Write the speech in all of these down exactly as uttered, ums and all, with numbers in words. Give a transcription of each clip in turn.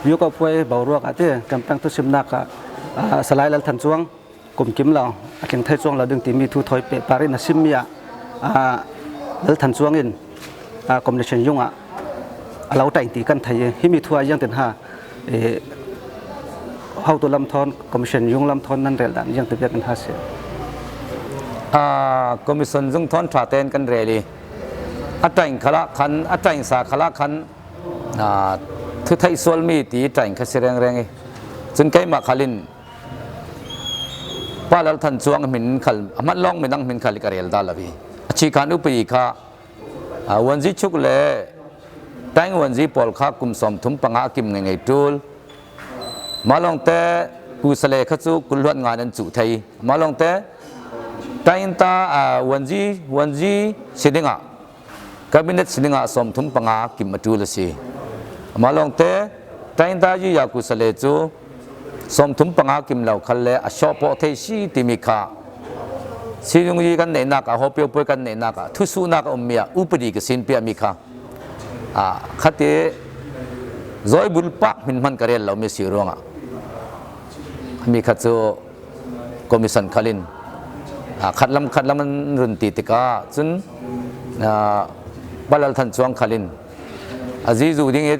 Viewkau puai boruak ah te, kan peng thusimnak ah, ah, Salai Lalthanchuang kum kim lo, a tling thei chuang lo ding timi thu thawi pehpar in a simmi ah, ah, Lalthanchuang in, ah, Commission Yung ah a lo ṭain ti kan thei i, himi thu ah ziangtin ha, eh, hotu lam thawn, Commission Yung lam thawn nan rel dan ziangtin biakinn ha si. Ah, Commission Yung thawn ṭha tein kan rel i, a ṭain khalah khan, a ṭainsa khalah khan, ah, thu theih sual mi ti ṭain kha si rengreng i. Cun keimah khal in Pa Lalthanchuang hmin khal, a hman lawng min ang hmin khal i ka rel dah lo i. A chikhan upadi kha, ah, Wanzi Chuk le Taing Wanzi pawl kha kum sawmthum panga a kim ngeingei ṭul. Mah lawngte Kusale kha cu kul hluan nga in an cuh thei. Mah lawngte Taing ta, ah, Wanzi, Wanzi si dingah, Cabinet si dingah sawmthum panga kim a ṭul a si. Mah lawngte Taing ta Yiya Kusale cu sawmthum panga kim lo khal le a sawhpawh thei si timi kha Siyung Yi kan neihnak ah, Hawpio Puai kan neihnak ah, thusuhnak a ummi ah upadi ka sin piahmi kha, ah, khati zawi bulpak hmin hman ka rel lomi si ruangah, mi kha cu Commission khal in, ah, khatlam, khatlam an run ti tikah cun, ah, Pa Lalthanchuang khal in a zizu ding i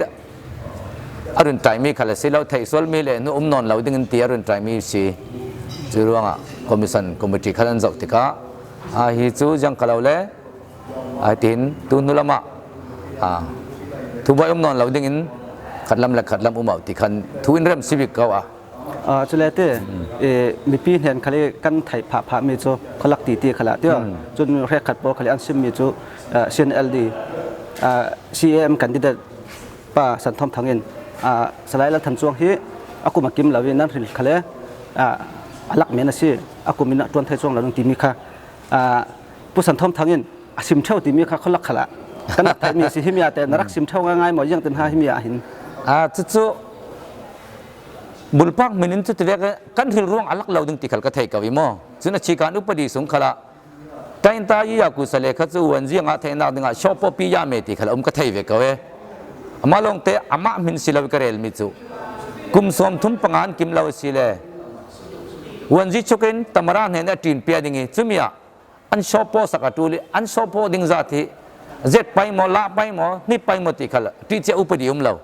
a run ṭaimi khal a si lo, theih sual mi le hnu um nawn lo ding in ti a run ṭaimi si. Cu ruangah Commission Committee khal an zoh tikah, ah, hi cu ziang ka lo le, ah, tiin tu hnu lamah, ah, thubuai um nawn lo ding in khatlam le khatlam um uh ti khan thu in rem si bik ko ah. Ah, cule te, eh, mipi hnen khal i kan theih phahphah mi cu khualak titi khal ah tia. Cun hrekkhat pawl khal i an simmi cu, ah, C N L D, ah, C A M candidate pa San Thawm Thang in, ah, Salai Lalthanchuang hi a kum a kim lo i nan hril khal i, ah, a lak men a si, a kum in a ṭuan thei cuang lo ding timi kha, ah, Pu San Thawm Thang in a sim ṭheu timi kha khualak khal ah kan rak theihmi a si. Himi ah te na rak sim ṭheu ngaingai maw, ziangtin ha himi ah hin? Ah, cucu bulpak hmin in cuti vek kan hril ruang a lak lo ding ti khal ka thei ko i maw? Cun a chikhan upadi sung khal ah Taing ta Yiya Kusale kha cu Wanzi a ngah theihnak dingah sawhpawhpi ya me ti khal a um ka thei ve ko e. Amah lawngte amah hmin si lo i ka relmi cu kum sawmthum panga an kim lo a si le Wanzi Chuk in Tamara hnen a ṭin piah ding i, cumi ah an sawhpawh sak a ṭul i, an sawhpawh ding zat hi zet pai maw, lah pai maw, hni pai maw ti khal ṭihcia upadi um lo.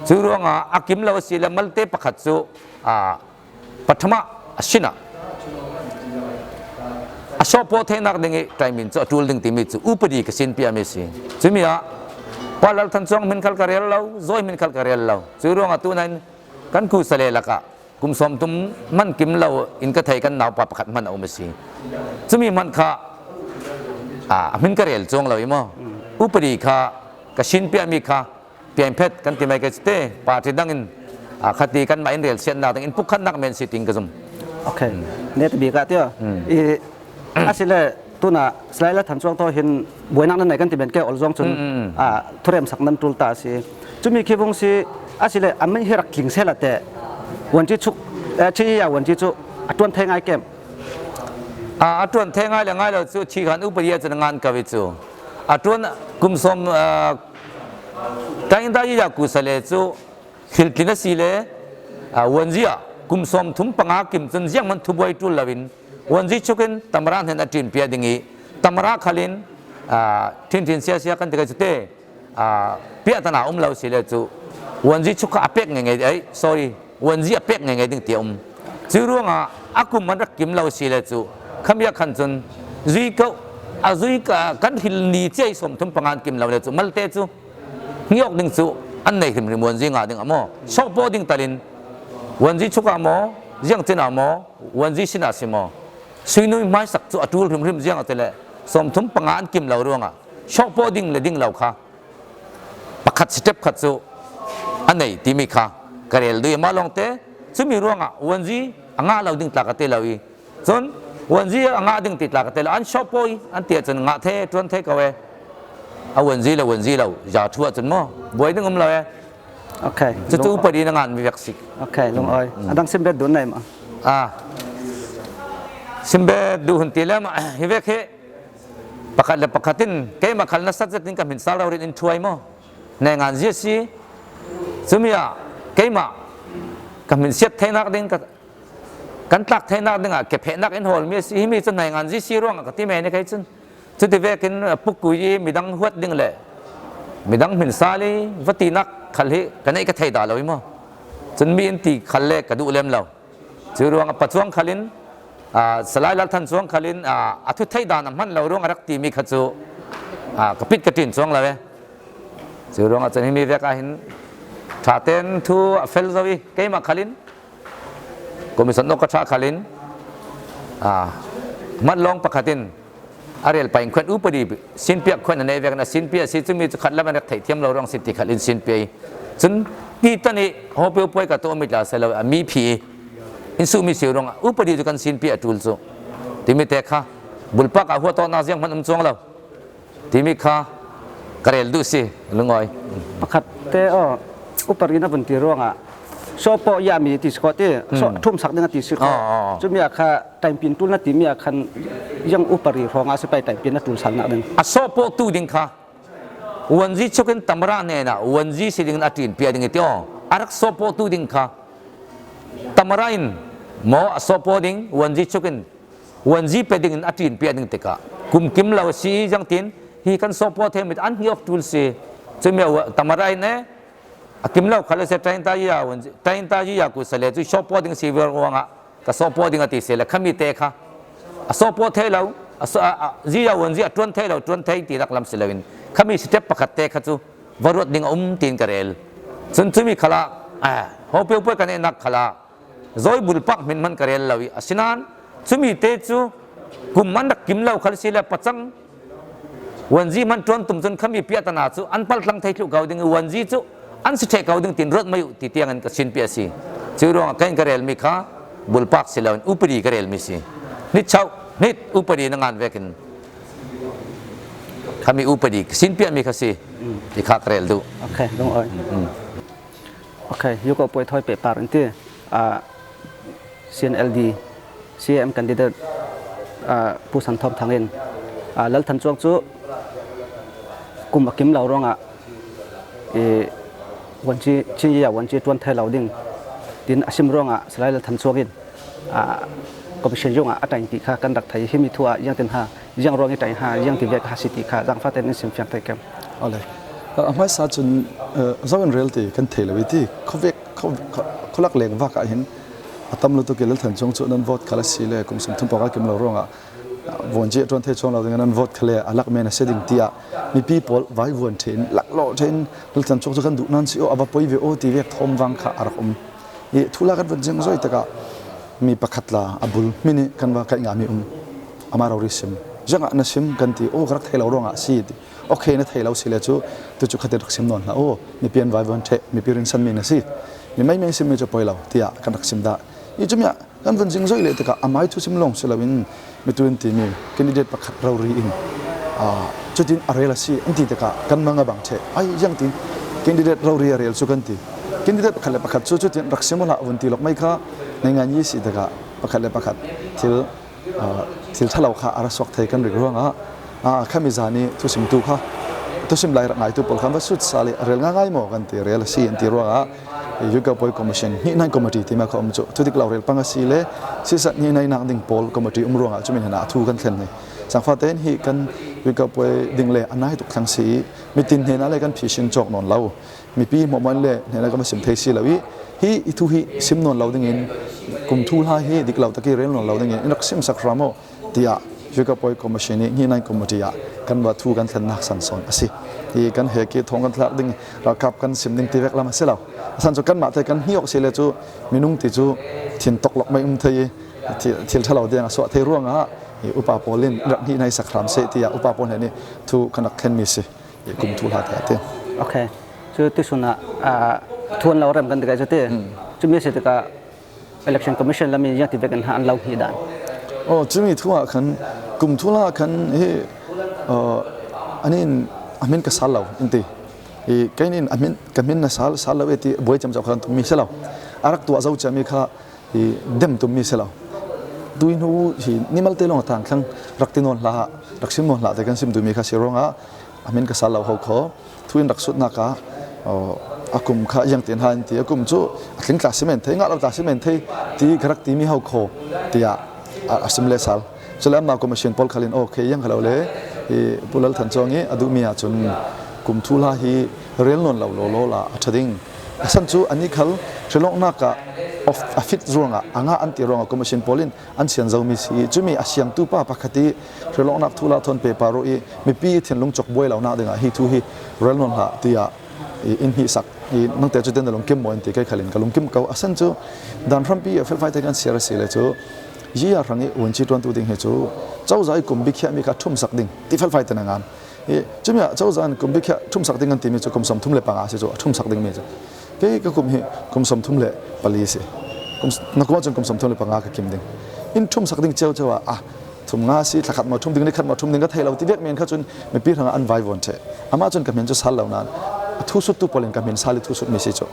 Cu ruangah a kim lo a si le malte pakhat cu, aa, pathama a sinah a sawhpawh theinak ding i ṭaimi cu a ṭul ding timi cu upadi ka sin piahmi a si. Cumi ah Pa Lalthanchuang hmin khal ka rel lo, zawi hmin khal ka rel lo. Cu ruangah tu nain kan Kusale lakah kum sawmthum hman kim lo in ka thei kan naupa pakhat hman a um a si. Cumi hman kha, aa, a hmin ka rel cuang lo i maw? Upadi kha ka sin piahmi kha piain phet kan ti mai ke cite, party dang in, aa, khati kanmah in relsiatnak ding in pukhatnak men si tiin ka zum. Ok. Neta bik ah tia. I, asile tunah Salai Lalthanchuang thaw hin buainak nan nei kan ti men ke ol zong cun, aa, thuremsak nan ṭul ta a si. Cumi khi vung si, asile a mi hi rak tling sehla te Wanzi Chuk, eh, Chiya Wanzi cu a ṭuan thei ngai kem? Aa, a ṭuan thei ngai le ngai lo cu chikhan upadi ah cun a ngan ko i cu. A ṭuan kum sawm, aa, Taing ta Yiya Kusale cu thiltlin a si le, aa, Wanzi ah kum sawmthum panga kim cun zianghman thubuai ṭul loin Wanzi Chuk in Tamara hnen a ṭin piah ding i, Tamara khal in, aa, ṭhinṭhin siasia kan ti kha cute, aa, piahtana um lo si le cu Wanzi Chuk kha a pek ngeingei, ai, sorry, Wanzi a pek ngeingei ding ti a um. Cu ruangah a kum an rak kim lo si le cu khami ah khan cun zui ko, a zui ka, kan hril ni cia i sawmthum panga an kim lo le cu malte cu hngih awk ding cu an nei hrimhrim, Wanzi ngah ding ah maw, sawhpawh ding talin Wanzi Chuk ah maw, ziangcin ah maw, Wanzi sinah si maw, suinui hmaisak cu a ṭul hrimhrim, ziangahtile sawmthum panga an kim lo ruangah sawhpawh ding le ding lo kha pakhat step khat cu a nei timi kha ka rel duh i, mah lawngte cumi ruangah Wanzi a ngah lo ding tla ka ti lo i, cun Wanzi a ngah ding ti tla ka ti lo, an sawhpawh i an ti ahcun ngah thei, ṭuan thei ko e. A Wanzi le Wanzi lo za ṭhu ahcun maw buai ding um lo e. Ok. Cucu upadi na ngan mi vek si. Ok, lungawi. A dang simbet dun nei maw? Ah. Simbet duh hun ti le mah, hi vek hi. Pakhat le pakhat in keimah khal nasat zet in ka hmin sal rori in ṭhuai maw? Nei ngan zia si. Cumi ah keimah ka hminsiat theinak ding, ka, kan tlak theinak dingah kephehnak in hawl mi a si, himi cu hnai ngan zi si ruangah ka ti men i kei cun. Cuti vekin, eh, pukui i midang huat ding le midang hmin sal i va tinak khal hi ka neih ka thei dah lo i maw? Cun mi in ti khal le ka duh lem lo. Cu ruangah pacuang khalin, aa, Salai Lal Than cuang khalin, aa, a thu theih dan a hman lo ruang a rak timi kha cu, aa, ka pit ka ṭin cuang lo e. Cu ruangah cun himi vek ah hin ṭhaten thu a fel zo i keimah khalin, commission awk ka ṭha khalin, aa, hman lawng pakhat in a rel paing khuan upadi sinpiak khuan a nei vekin a sinpia a si, cumi cu khat lam an rak theih thiam lo ruang si ti khalin sinpia i cun ti tan i hawpeu puai ka tuahmi tla si lo a mi phi i in suhmi si ruangah upadi cu kan sinpia a ṭul cu timi te kha bulpak ah huat awknak zianghman um cuang lo. Timi kha ka rel duh si, lungawi. Pakhat te aw, upadi na vun ti ruangah sawhpawh iahmi ti si ko ti, sawh, hmm, thumsak ding a ti si ko. Aw, aw, aw. Cumi ah kha tainpin ṭul na timi ah khan ziang upadi hrawngah a si pai tainpin na ṭul salnak ding. A sawhpawh tu ding kha wanzi chukin tamara hnenah wanzi si dingin a ṭinpiak ding i ti aw. A rak sawhpawh tu ding kha tamara in maw a sawhpawh ding, wanzi chukin wanzi pe dingin a ṭinpiak ding tikah kum kim lo a si i ziangtin hi kan sawhpawh thei mit an hi awk ṭul si. Cumi a tamara in e a kim lo khal a si, tainta yiya wanzi, tainta yiya ku sa le cu sawhpawh ding si viar ruangah ka sawhpawh ding a ti si le khami te kha a sawhpawh thei lo, a saw, a, a, ziya wanzi a ṭuan thei lo, ṭuan thei ti rak lam si loin khami step pakhat te kha cu va ruat ding a um tiin ka rel. Cun cumi khalah, a, hawpeu puai ka neihnak khalah zawi bulpak hmin hman ka rel lo i, asinain cumi te cu kum an rak kim lo khal si le pacang wanzi hman ṭuan tum cun khami piahtana cu an palh tlang thei thluh ko ding i, wanzi cu an si ṭheh ko ding tiin ruat mai uh ti tiangin ka sinpiak a si. Cu ruangah kan ka relmi kha bulpak si loin upadi ka relmi si. Hnit chauh, hnit upadi na ngan vekin khami upadi ka sinpiakmi kha si ti kha ka rel duh. Okay, lungawi. Mm. Okay, U K puai thawi pehpar in ti, ah, C N L D, C A M candidate, ah, Pu San Thawm Thang in, ah, Lal Than Cuang cu kum a kim lo ruangah, i, wanci, Chin Yeya wanci ṭuan thei lo ding, tin a sim ruangah Salai Lal Than Cuang in, ah, commission zungah a ṭain ti kha kan rak thei. Himi thu ah ziangtin ha, ziang ruang i ṭain ha, ziang ti vek ha si ti kha zangfate in sim fiang thei kem? Awle. A hmaisa cun, eh, zo in rel ti kan thei lo i ti, khuavek, khua, khua, khualak leng vak ah hin a tam lutuk i Lal Than Cuang cu nan vote khal a si le kum sawmthum pawng a kim lo ruangah, ah, vuanci a ṭuan thei chuang lo ding nan vote khal le a lak men a si ding tiah mipi pawl vaivuan ṭhin, laklawh ṭhin, Lal Than Cuang cu kan duh nan si aw, a va poi ve aw ti vek thawm vang kha a rak um. I thu la kan vun zing zoi tikah mi pakhat la a bul hmin i kan va kaih ngahmi um. Amah rori sim. Ziangah na sim kan ti, aw, ka rak thei lo ruangah a si ti. Okay, na thei lo si le cu, tu cu khatin rak sim nawn hlah aw. Mipi an vaivuan ṭheh, mipi rinsanmi na si. Mi meimei simmi cu poi lo, tiah kan rak sim dah. I cumi ah kan vun zing zoi leh tikah amai thusim lawng si loin, mi tu in timi candidate pakhat rori in, aa, cutin a rel a si an ti tikah kan mang a bang ṭheh. Ai, ziangtin candidate rori a rel cu kan ti. Candidate pakhat le pakhat cu cutin rak sim aw hlah vun ti lawk mai kha, naingan yi si tikah pakhat le pakhat thil, aa, thil ṭha lo kha a ra suak thei kan rik ruangah, aa, khami zan i thusimtu kha, thusim lai rak ngaitu pawl kha va sut sal i a rel ngaingai maw kan ti, rel a si an ti ruangah, U K puai commission, hnihnain committee timi kha um cu, thudik lo rel pang a si le, sisat hnihnaihnak ding pawl committee um ruangah cumi hnenah a thu kan thlen hi. Sangfate in hi kan U K puai ding le a nai tuk thlang si i, mitin hnenah le kan phisin cawk nawn lo. Mipi hmuahhmuah in le hnenah kan va sim thei si lo i, hi i thu hi sim nawn lo dingin, kum thu hla hi dik lo tak i rel nawn lo dingin, in rak simsak hram aw. Tiah U K puai commission i hnihnain committee ah kan va thu kan thlennak san sawn a si. Hi kan hek i thawng kan thlak ding, ralkap kan sim ding ti vek lam a si lo. A san cu kanmah te kan hnih awk si le cu minung ti cu thin tok lawk mai um thei i thi-, thil ṭha lo tiang a suah thei ruangah i upa pawl in rak hnihnain sak hram seh tiah upa pawl hnen i thu kan rak thlenmi si. I kum thu hla te ah te. Okay. Cu ti sun ah, ah, thu an lo rem kan ti kai cu ti. Hmm. Cumi a si tikah Election Commission lam in ziang ti vekin ha an lo hnih dan? Oh, cumi thu ah khan, kum thu hla ah khan hi, uh, an in a hmin ka sal lo in ti. I, kei nin a hmin, ka hmin na sal, sal lo e ti buai ciamco kha kan tummi si lo. A rak tuah zo ciami kha i dem tummi si lo. Tu i hnu hi ni malte lawng a tang thlang rak ti nawn hlah, rak sim nawn hlah te kan sim duhmi kha si ruangah a hmin ka sal lo ho kho. Thu in rak sutnak ah Aw, a kum kha iang tin han ti, a kum chu a tling tla simen thei, ngah lo tla simen thei ti ka rak ti mi hau kho, tiah a, a sim le sal. Chule ama commission pawl khalin, okay, iang kha lo le, hi Pu Lal Than Chuang i a duh mi ah cun kum thuhla hi rel nawn lo law law la a ṭha ding. A san cu ani khal hrilawknak ah of, a fit ruangah a ngah an ti ruangah commission pawl in an sian zomi si i, cumi a siangtu pa pakhat i hrilawknak thuhla thawn pehpar uh i mipi thinlung cawk buai lonak dingah hi thu hi rel nawn hlah, tiah i in hmihsak i, nangte cu tin na lungkim maw in ti, kei khalin ka lungkim ko. A san cu dan hrampi a felfai te kan siar a si le cu, ziah hrang i vun ci ṭuantu ding hi cu cozah i kum biakhiahmi kha ṭhumsak ding ti felfai te na ngan. I, cumi ah cozah in kum biakhiah ṭhumsak ding an timi cu kum sawmthum le panga si cu a ṭhumsak dingmi cu. Kei ka kum hi kum sawmthum le pali si. Kum, na kum ah cun kum sawmthum le panga ka kim ding. In ṭhumsak ding cio cio ah, ah, thum nga si, thlakhat maw ṭhum ding, nikhat maw ṭhum ding ka thei lo ti vek men kha cun mipi hrangah an vaivuan ṭheh. Amah cun ka hmin cu sal lo nain a thusuttu pawl in ka hmin sal i thusutmi si cu.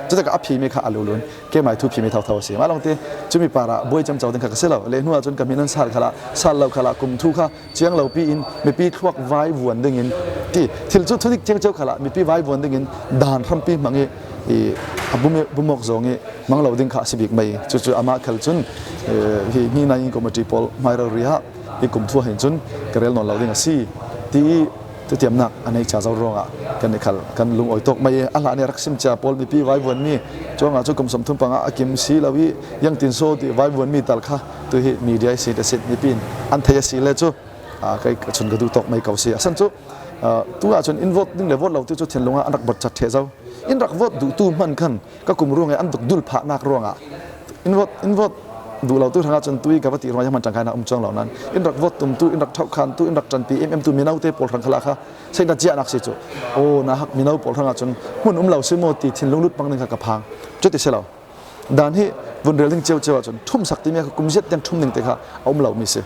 Cutikah a phimi kha a lulun, keimai thu phimi thotho a si. Mah lawngte cumi parah buai ciamco ding kha ka si lo. Le hnuah cun ka hmin an sal khalah, sal lo khalah, kum thu kha ciang lopi in mipi thluak vaivuan dingin ti, thil cu thudik ciangcio khalah mipi vaivuan dingin dan hrampi hmang i, i, a bum, bumawk zawng i hmang lo ding kha a si bik mai. Cucu amah khal cun, eh, hi hnihnai committee pawl hmai rori ah hi kum thu ah hin cun ka rel nawn lo ding a si ti i tutiamnak a nei ca zo ruangah kan i khal kan lungawi tawk mai i, a hlan i rak sim cia pawl mipi vaivuanmi cuangah cu kum sawmthum panga a kim si lo i, iangtin so ti vaivuanmi tal kha tu hi media i si a si, mipi in an thei a si le cu, aa, kei ka cun ka duh tawk mai ko si. A san cu, aa, tu ah cun in vote ding le vote lo ti cu thinlung ah an rak bawt cat ṭheh zo. In rak vote duhtu hman khan ka kum ruang i an duk dul phahnak ruangah in vote, in vote duh lo tu hrangah cun tu i ka va ti ruangah hman ṭangkainak um cuang lo nain in rak vote tumtu, in rak ṭhauhkhantu, in rak ṭanpi ememtu minote pawl hrang khalah kha seihna ciahnak si cu. Aw, nahak mino pawl hrangah cun hmun um lo si maw ti thinlung lut pang ding kha ka phang. Cuti si lo. Dan hi vun rel ding cio cio ahcun ṭhumsak timi a kha kum ziat tiang ṭhum ding te kha a um lomi si.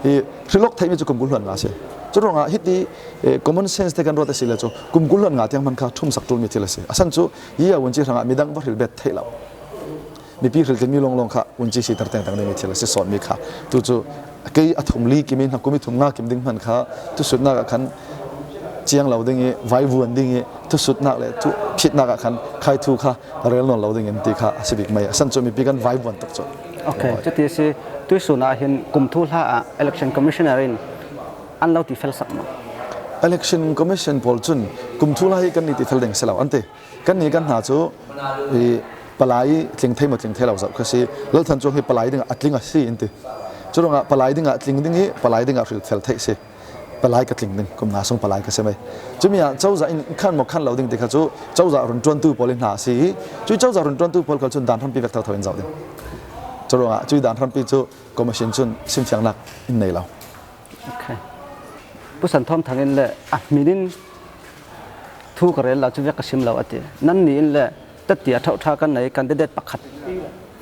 Hi hrilawk theihmi cu kum kul hluan nga si. Curuangah hiti, eh, common sense te kan ruat a si le cu kum kul hluan nga tiang hman kha ṭhumsak ṭulmi thil a si. A san cu hi a vun ci hrangah midang va hril bet theih lo. Mipi hriltlingmi lawnglawng kha vun ci siter tengteng dingmi thil a si sawnmi kha. Tu cu kei a thum li kim i hna kum i thum nga kim ding hman kha thusutnak ah khan ciang lo ding i vaivuan ding i thusutnak le thu phitnak ah khan khai thu kha rel nawn lo ding in ti kha a si bik mai. A san cu mipi kan vaivuan tuk cu. Ok, cuti a si. Tuihsun ah hin kum thuhla ah Election Commissioner in an lo ti fel sak maw? Election Commission pawl cun kum thuhla hi kan ni ti fel ding si lo an ti. Kan ni kan hna cu i palai tling thei maw tling thei lo zoh kha si. Lal Than Cuang hi palai dingah a tling a si in ti. Curuangah palai dingah tling ding i palai dingah hril fel theih si. Palai ka tling ding, kum nga sung palai ka si mai. Cumi ah cozah in khan maw khan lo ding ti kha cu cozah runṭuantu pawl i hna a si i, cui cozah runṭuantu pawl khal cun dan hrampi vek thotho in zoh ding. Curuangah cui dan hrampi cu commission cun simfiangnak in nei lo. Ok. Pu San Thawm Thang in le a hmin in thu ka rel lo cu vek ka sim lo a ti. Nannih in le tati a ṭhauh ṭha kan nei candidate pakhat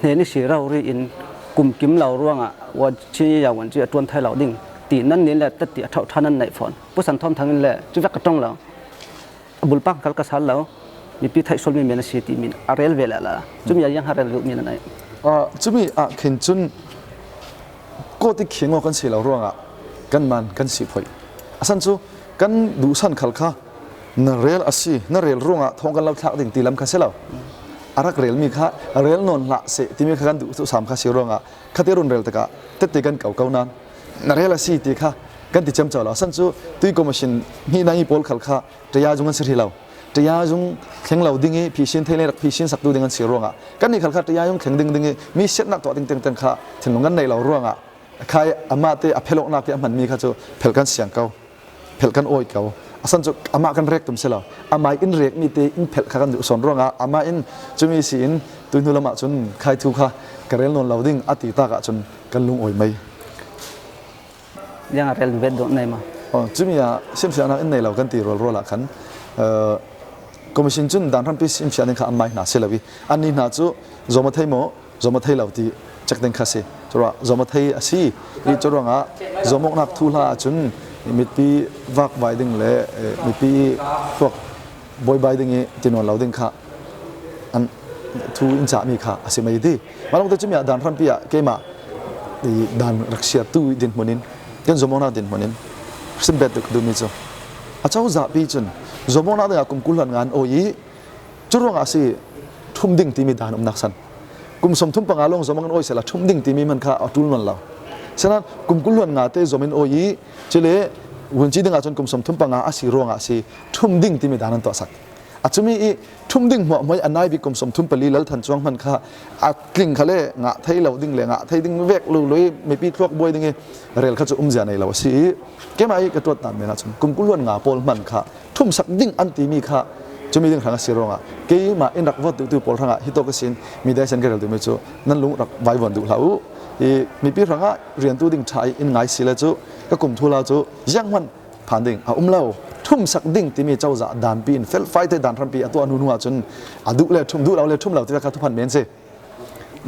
hnen i si rori in kum kim lo ruangah vun ci ya vun ci a ṭuan thei lo ding ti nannih in le tati a ṭhauh ṭha nan neih fawn. Pu San Thawm Thang in le cu vek ka ṭong lo. A bulpak kal ka sal lo. Mipi theih sualmi men a si timi a rel ve lala. Cumi ah ziang ha rel duhmi na nei? Ah, cumi ah khin cun kawtik khi ngaw kan si lo ruangah kan man kan si phoih. A san cu kan duhsan khal kha na rel a si, na rel ruangah thawng kan lo thlak ding ti lam kha si lo. A rak relmi kha rel nawn hlah seh timi kha kan duh sam kha si ruangah khati run rel tikah tette kan ko ko nain na rel a si ti kha kan ti ciamco lo. A san cu tui commission hnihnai pawl khal kha ṭaya zung an si hrih lo. Ṭaya zung thleng lo ding i phisin thei le rak phisin saktu ding an si ruangah kannih khal kha ṭaya zung thleng ding ding i mi siatnak tuah ding tengteng kha thinlung kan neih lo ruangah khai amah te a phelawknak i a hmanmi kha cu phelh kan siang ko, phelh kan awi ko. A san cu amah kan rek tum si lo. Amah in rekmi te in phelh kha kan duh sawn ruangah amah in cumi si in tui hnu lamah cun khai thu kha ka rel nawn lo ding a ti tak ah cun kan lung awi mai. Ziang a rel vet dawh nei maw? Oh, cumi ah simfiangnak in nei lo kan ti rualrual ah khan, eh, commission cun dan hrampi simfiang ding kha an mai hna si lo i, annih hna cu zawm a thei maw, zawm a thei lo ti cek ding kha si. Curuah zawm a thei a si i, curuangah zawmawknak thuhla ahcun mipi vakvai ding le, eh, mipi thluak buaibai ding i ti nawn lo ding kha an thu in cahmi kha a si mai ti. Mah lawngte cumi ah dan hrampi ah keimah i dan rak siartu dinhmun in kan zawmawknak dinhmun in sim bet duhmi cu a cozah pi cun Zawm awkna dingah kum kul hluan nga an awi i, cu ruangah a si, thum ding timi dan um nak san. Kum sawmthum panga lawng zawm awk an awi sehla thum ding timi hman kha a ṭul nawn lo. Sinan kum kul hluan nga te zawm in awi i, cule vunci dingah cun kum sawmthum panga a si ruangah a si, thum ding timi dan an tuahsak. A cumi i thum ding hmuahhmuah i a nai bik kum sawmthum pali lal than cuang hman kha a tling kha le ngah thei lo ding le ngah thei ding vek lo lo i mipi thluak buai ding i rel kha cu umzia nei lo a si i, keimah i ka tuat dan men ahcun kum kul hluan nga pawl hman kha thumsak ding an timi kha cumi ding hrang a si ruangah keimah in rak vot duhtu pawl hrangah hitawk ihsin media ihsin ka rel duhmi cu nan lung rak vaivuan duh hlah u. I mipi hrangah riantu ding ṭha i in ngai si le cu ka kum thuhla cu zianghman phan ding a um lo. Thumsak ding timi cozah danpi in felfai te dan hrampi a tuah hnu hnu ahcun a duh le thum, duh lo le thum lo tivek kha thuphan men si.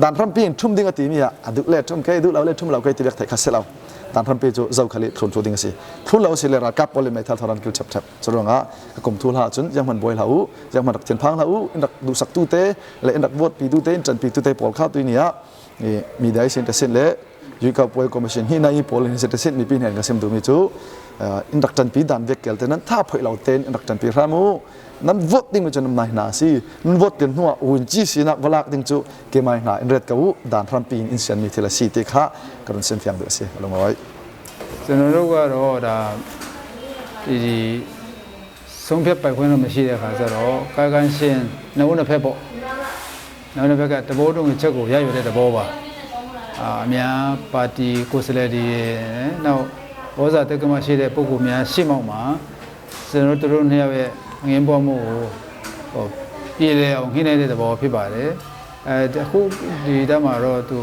Dan hrampi in thum ding a timi ah a duh le thum kei, duh lo le thum lo kei tivek theih kha si lo. Dan hrampi cu zokhal i thlun thluh ding a si. Thlun lo a si le ralkap pawl in meithal thawran kil ṭhepṭhep. Curuangah ka kum thuhla ahcun zianghman buai hlah u, zianghman rak thinphang hlah u, in rak duhsaktu te le in rak votpitu te, in ṭanpitu te pawl kha tuini ah i media ihsin te sin le Yuikau Puai Commission hi na i pawl in hi si te sin mipi hnen ka sim duhmi cu, ah, in rak ṭanpi dan vek kelte nan tha phoih lo tein in rak ṭanpi hram u. Nan vot dingmi cu nan mai hna a si. Nan vot tel hnuah vunci sinak va lak ding cu keimai hna in ret ko u, dan hrampi in in sianmi thil a si ti kha ka run sim fiang duh a si. A lungawi. ကျွန်တော်တို့ကတော့ဒါဒီ ဆုံးဖြတ်ပိုင်ခွင့်တော့မရှိတဲ့အခါကျတော့ကာယကံရှင်နှစ်ဦးနှစ်ဖက်ပေါ့။ နှစ်ဦးနှစ်ဖက်ကသဘောတူညီချက်ကိုရယူတဲ့သဘောပါ။ အာအများပါတီကိုယ်စားလှယ်တွေနဲ့နောက်ဩဇာတိက္ကမရှိတဲ့ပုဂ္ဂိုလ်များရှေ့မှောက်မှာကျွန်တော်တို့သူတို့နှစ်ယောက်ရဲ့အငင်းပွားမှုကိုဟိုပြည်လည်အောင်ညှိနှိုင်းတဲ့သဘောဖြစ်ပါတယ်။ အဲအခုဒီတမ်းမှာတော့သူ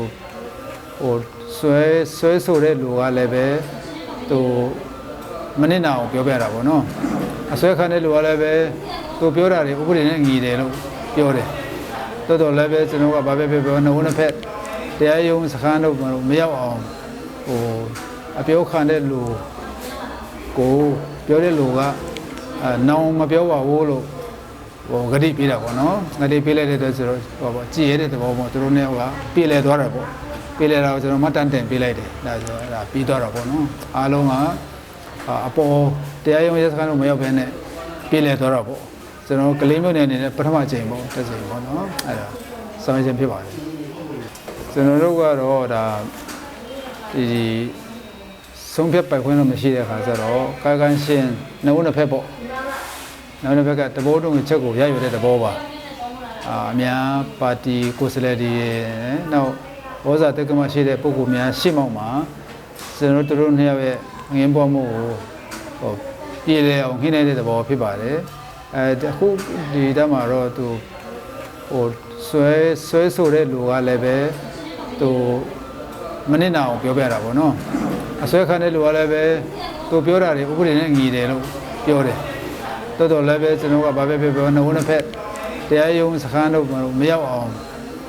ဟိုစွဲစွဲဆိုတဲ့လူကလည်းပဲသူမနစ်နာအောင်ပြောပြတာပေါ့နော်။ အစွဲခံတဲ့လူကလည်းပဲသူပြောတာတွေဥပဒေနဲ့ညီတယ်လို့ပြောတယ်။ တော်တော်လည်းပဲကျွန်တော်ကဘာပဲပြောပြောနှစ်ဦးနှစ်ဖက်တရားရုံးစခန်းတို့မရောက်အောင်ဟိုအပြောခံတဲ့လူကိုပြောတဲ့လူကအဲနောင်မပြောပါဘူးလို့ ဟိုဂတိပေးတာပေါ့နော်။ ဂတိပေးလိုက်တဲ့အတွက်ဆိုတော့ဟိုပေါ့ကြည်ရတဲ့သဘောပေါ့။ သူတို့နဲ့ဟိုကပြေလည်သွားတာပေါ့။ ပြေလည်တာကိုကျွန်တော်မှတ်တမ်းတင်ပေးလိုက်တယ်။ ဒါဆိုတော့ဒါပြီးသွားတာပေါ့နော်။ အားလုံးကအာအပေါ်တရားရုံးရဲစခန်းတို့မရောက်ဘဲနဲ့ပြေလည်သွားတာပေါ့။ ကျွန်တော်ကလေးမျိုးနယ်အနေနဲ့ပထမအကြိမ်ပေါ့။ တစ်ကြိမ်ပေါ့နော်။ အဲ့ဒါဆောင်ရွက်ခြင်းဖြစ်ပါတယ်။ ကျွန်တော်တို့ကတော့ဒါဒီ ဆုံးဖြတ်ပိုင်ခွင့်တော့မရှိတဲ့အခါကျတော့ကာယကံရှင်နှစ်ဦးနှစ်ဖက်ပေါ့။ နှစ်ဦးနှစ်ဖက်ကသဘောတူညီချက်ကိုရယူတဲ့သဘောပါ။ အာအများပါတီကိုယ်စားလှယ်တွေနဲ့နောက်ဩဇာတိက္ကမရှိတဲ့ပုဂ္ဂိုလ်များရှေ့မှောက်မှာကျွန်တော်တို့သူတို့နှစ်ယောက်ရဲ့အငင်းပွားမှုကိုဟိုပြည်လည်အောင်ညှိနှိုင်းတဲ့သဘောဖြစ်ပါတယ်။ အဲအခုဒီတမ်းမှာတော့သူဟိုစွဲစွဲဆိုတဲ့လူကလည်းပဲသူမနစ်နာအောင်ပြောပြတာပေါ့နော်။ အစွဲခံတဲ့လူကလည်းပဲသူပြောတာတွေဥပဒေနဲ့ညီတယ်လို့ပြောတယ်။ တော်တော်လည်းပဲကျွန်တော်ကဘာပဲပြောပြောနှစ်ဦးနှစ်ဖက်တရားရုံးစခန်းတို့မရောက်အောင်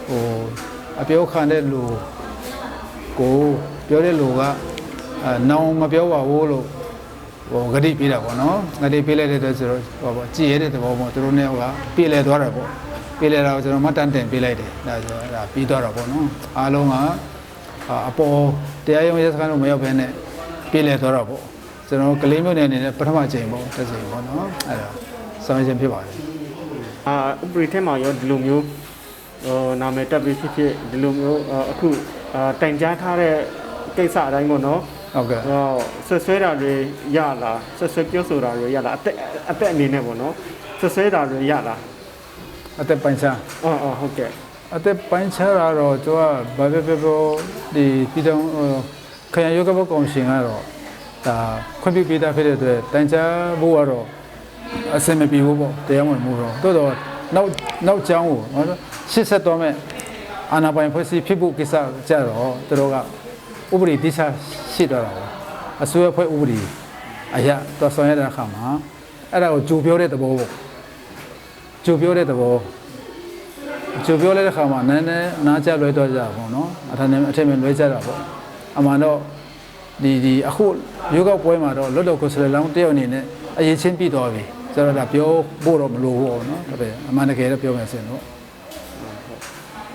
ဟိုအပြောခံတဲ့လူကိုပြောတဲ့လူကအဲနောင်မပြောပါဘူးလို့ ဟိုဂတိပေးတာပေါ့နော်။ ဂတိပေးလိုက်တဲ့အတွက်ဆိုတော့ဟိုပေါ့ကြည်ရတဲ့သဘောပေါ့။ သူတို့နဲ့ဟိုကပြေလည်သွားတာပေါ့။ ပြေလည်တာကိုကျွန်တော်မှတ်တမ်းတင်ပေးလိုက်တယ်။ ဒါဆိုတော့ဒါပြီးသွားတာပေါ့နော်။ အားလုံးကအာအပေါ်တရားရုံးရဲစခန်းတို့မရောက်ဘဲနဲ့ပြေလည်သွားတာပေါ့။ ကျွန်တော်ကလေးမျိုးနယ်အနေနဲ့ပထမအကြိမ်ပေါ့။ တစ်ကြိမ်ပေါ့နော်။ အဲ့ဒါဆောင်ရွက်ခြင်းဖြစ်ပါတယ်။ အာဥပဒေထဲမှာရောဒီလိုမျိုးဟိုနာမည်တပ်ပြီးဖြစ်ဖြစ်ဒီလိုမျိုးအခုအာတိုင်ကြားထားတဲ့ကိစ္စအတိုင်းပေါ့နော်။ ဟုတ်ကဲ့။ ဟိုဆွဆွဲတာတွေရလား။ ဆွဆွဲပြောဆိုတာတွေရလား။ အသက်အသက်အနေနဲ့ပေါ့နော်။ ဆွဆွဲတာတွေရလား။ အသက်ပိုင်းခြား။ အော်အော်ဟုတ်ကဲ့။ အသက်ပိုင်းခြားတာတော့သူကဘာပဲပြောပြောဒီပြည်ထောင်ဟိုခရိုင်ရွေးကောက်ပွဲကော်မရှင်ကတော့ဒါခွင့်ပြုပေးတာဖြစ်တဲ့အတွက်တိုင်ကြားဖို့ကတော့အဆင်မပြေဘူးပေါ့။ တရားဝင်မှုတော့သို့တော့နောက်နောက်ကြောင်းကိုနော်ရှေ့ဆက်သွားမဲ့အာဏာပိုင်ဖွဲ့စည်းဖြစ်ဖို့ကိစ္စကြတော့သူတို့ကဥပဒေတိကျရှိသွားတာပေါ့။ အစိုးရဖွဲ့ဥပဒေအရသွားဆောင်ရွက်တဲ့အခါမှာအဲ့ဒါကိုကြိုပြောတဲ့သဘောပေါ့။ ကြိုပြောတဲ့သဘောကြိုပြောလိုက်တဲ့ခါမှာနည်းနည်းနားကျလွဲသွားကြတာပေါ့နော်။ အထက်နဲ့အထက်မှာလွဲကြတာပေါ့။ အမှန်တော့ဒီဒီအခုရွေးကောက်ပွဲမှာတော့လွှတ်တော်ကိုယ်စားလှယ်လောင်းတစ်ယောက်အနေနဲ့အရေးချင်းပြီးသွားပြီဆိုတော့ဒါပြောဖို့တော့မလိုဘူးပေါ့နော်။ ဒါပေမဲ့အမှန်တကယ်တော့ပြောမယ်ဆိုရင်တော့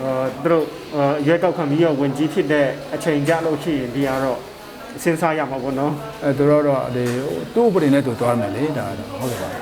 အဲသူတို့အဲရွေးကောက်ခံပြီးတော့ဝင်ကြီးဖြစ်တဲ့အချိန်ကြလို့ရှိရင်ဒီကတော့စဉ်းစားရမှာပေါ့နော်။ အဲသူတို့တော့ဒီသူ့ဥပဒေနဲ့သူသွားမယ်လေ။ ဒါကတော့ဟုတ်ကဲ့ပါ။